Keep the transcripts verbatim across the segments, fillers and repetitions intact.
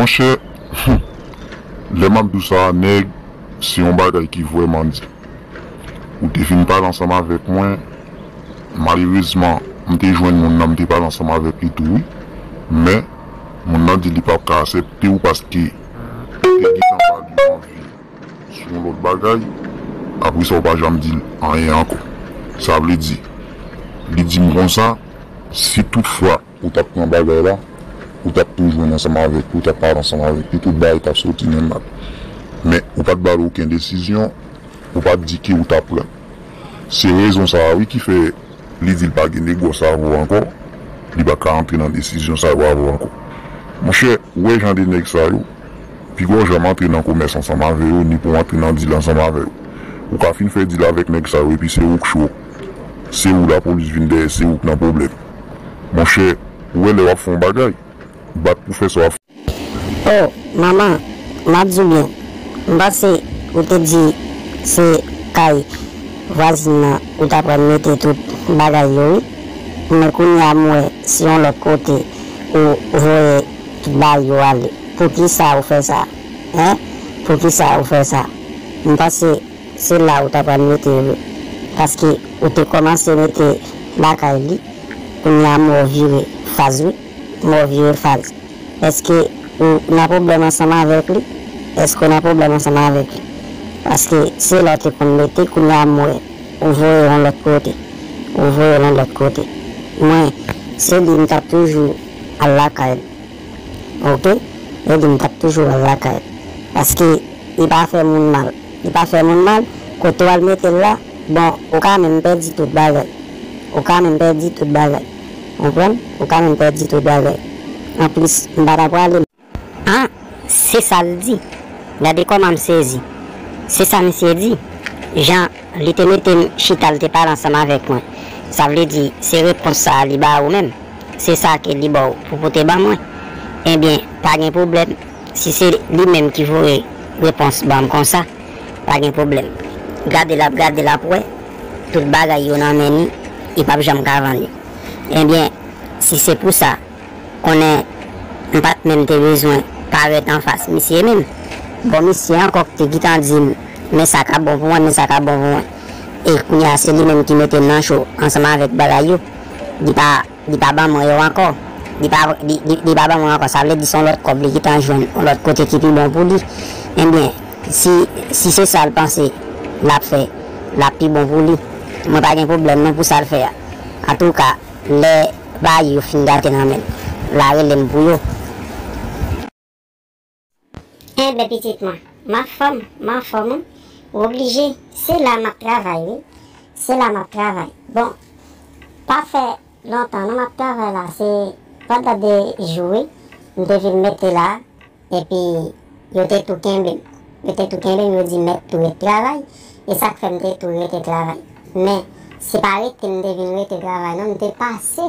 Monchè, lè m ap di w sa, nèg, se yon bagay ki vrèman di. Ou te vin pale ansanm avèk mwen. Malerezman, m te jwenn moun nan, m te pale ansanm avèk li tou, wi. Men, moun nan di li p ap ka aksepte w paske ou te gentan ba li yon avi sou yon lòt bagay. Apre sa, ou pa janm di l anyen ankò. Sa vle di, li di m konsa, si toutfwa ou t ap pran bagay la, ou t ap tou jwenn ansanm avèk li, ou t ap pale ansanm avèk li, tout bagay t ap soti nòmal. Men, ou pa t ba l okenn desizyon, ou pa t di ki ou t ap pran. Se rezon sa a, wi, ki fè li di l pa gen negòs avè w ankò, li pa ka antre nan desizyon sa yo avè w ankò. Monchè, ou wè jan de nèg sa yo, piga w janm antre nan komès ansanm avè yo, ni pou w antre nan dil ansanm avè yo. Ou ka fin fè dil avèk nèg sa yo, epi se ou k cho. Se ou lapolis vin dèyè, se ou k nan pwoblèm. Monchè, ou wè lè w ap fè yon bagay, bat pou fè sa w ap fè. Oh, manman, m ap di w byen. M panse ou te di se kay vwazin nan ou ta pral mete tout bagay yo, wi. Men kounye a m wè se yon lòt kote ou voye tout bagay yo ale. Poukisa ou fè sa? Hein? Poukisa ou fè sa? M panse se la ou ta pral mete yo, paske ou te kòmanse mete lakay li, kounye a m wè w vire faz, wi. M wè w vire faz. Èske ou nan pwoblèm ansanm avèk li? Èske w nan pwoblèm ansanm avèk li? Paske se la w te konn mete, kounye a m wè ou voye yon lòt kote. Ou voye yon lòt kote. Mwen, se li m t ap toujou al lakay li. Oke? Se li m t ap toujou al lakay li. Paske li pa fè moun mal. Li pa fè moun mal. Kote w al mete l la, bon, ou ka menm pèdi tout bagay. Ou ka menm pèdi tout bagay. Konprann? Ou ka menm pèdi tout bagay. Anplis, m pa ta prale. Ah, se sa l di. Gade kòman m sezi. Se sa misye di. Jan li te mete m chita, l te pale ansanm avèk mwen. Sa vle di, se repons sa a li ba ou menm. Se sa ke li ba w pou pote ban mwen. Ebyen, pa gen pwoblèm. Si se li menm ki voye repons ban m konsa, pa gen pwoblèm. Gade l ap gade l ap wè, tout bagay yo nan men li, li p ap janm ka vann yo. Ebyen, si se pou sa, konnen m pa t menm te bezwen parèt anfas misye menm. Bon, misye ankò k te gentan di m, men sa k ap bon pou mwen, men sa k ap bon pou mwen. E kounye a, se li menm ki mete m nan cho ansanm avèk bagay yo. Li pa Li pa ban mwen yo ankò. Li pa, li, li, li pa ban mwen ankò. Sa vle di se yon lòt kòb li gentan jwenn yon lòt kote ki pi bon pou li. Ebyen, si, si se sa l panse l ap fè, l ap pi bon pou li. Mwen pa gen pwoblèm non pou sa l fè a. Antouka, lè bagay yo fin gate nan men l, l a rele m pou yo. Enben pitit mwen, m anfòm, m anfòm wi. Ou oblije, se la m ap travay wi. Se la m ap travay. Bon, pa fè lontan non m ap travay la, se pandan de jou wi, m te vin mete la, epi yo te tou kenbe m. Yo te tou kenbe m, yo di mèt tou ret travay, e sa k fè m te tou rete travay. Men, se pa rete m te vin rete travay non, m te pase.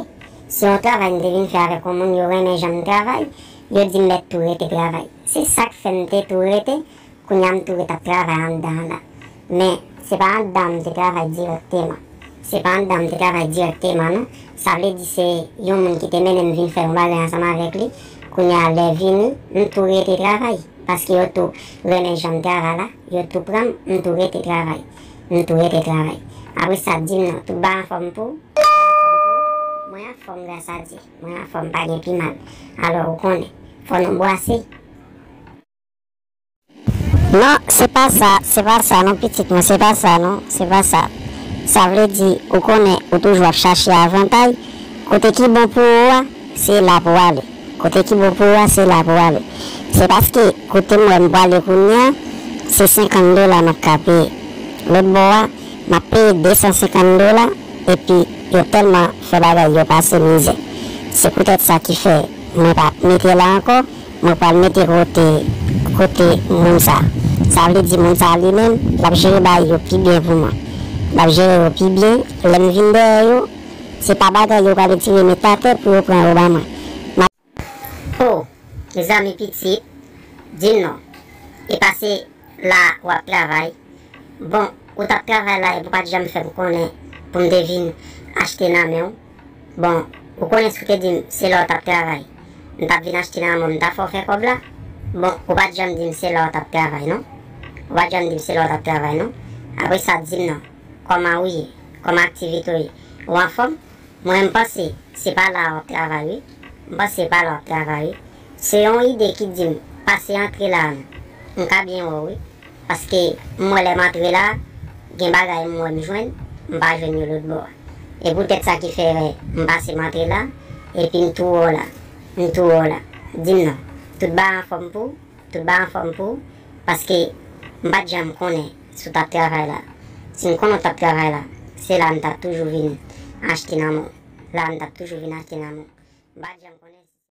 Se yon travay m te vin fè avèk yon moun, yo renmen jan m travay, yo di m mèt tou rete travay. Se sa k fè m te tou rete, kounye a m tou ret ap travay anndan an la. Men, se pa anndan m te travay dirèkteman. Se pa anndan m te travay dirèkteman non. Sa vle di se yon moun ki te mennen m vin fè yon bagay ansanm avèk li. Kounye a lè vini, m tou rete travay. Paske yo tou renmen jan m travay la, yo tou pran m, m tou rete travay. M tou rete travay. Apre sa, di m non, tout bagay anfòm pou ou? Tout bagay anfòm pou ou? Mwen anfòm gras a Dye. Mwen anfòm, pa gen pi mal. Alò, ou konnen, fò nou bwase. Non, se pa sa, se pa sa non pitit mwen, se pa sa non, se pa sa. Sa vle di, ou konnen, ou toujou ap chache avantay, kote ki bon pou ou a, se la pou w ale. Kote ki bon pou ou a, se la pou w ale. Se paske, kote m wè m pwale kounye a, se senkant dola m ap ka peye. Lòt bò a, m ap peye de san senkant dola, epi yo tèlman fè bagay yo pase mizè. Se poutèt sa ki fè mwen pa mete la ankò, mwen pral mete kote, kote moun sa. Sa vle di moun sa li menm, l ap jere bagay yo pi byen pou mwen. L ap jere yo pi byen, lè m vin dèyè yo, se pa bagay yo pral retire met atè pou yo pran yo ba mwen. M ap. Oh, mezanmi pitit, di m non. E pa se la w ap travay. Bon, ou t ap travay la epi w pa t janm fè m konnen pou m te vin achte nan men w. Bon, ou konnen si w te di m se la w t ap travay, m t ap vin achte nan men w, m ta fè w fè kòb la. Bon, ou pa t janm di m se la w t ap travay, non? Ou pa t janm di m se la w t ap travay, non? Apre sa, di m non. Kòman ou ye? Kòman aktivite w ye? Ou anfòm? Mwen, m panse se pa la w ap travay, wi. M panse se pa la w ap travay, wi. Se yon ide ki di m, pase antre la a non. M ka byen wè w, wi. Paske m wè lè m antre la, gen bagay m wè m jwenn, m pa jwenn yo lòt bò a. E poutèt sa ki fè m pase m antre la, epi m tou wè w la. M tou wè w la. Di m non. Tout bagay anfòm pou ou? Tout bagay anfòm pou ou? Paske m pa t janm konnen si w t ap travay la. Si m konnen w t ap travay la, se la m t ap toujou vin achte nan men w. La m t ap toujou vin achte nan men w. M pa t janm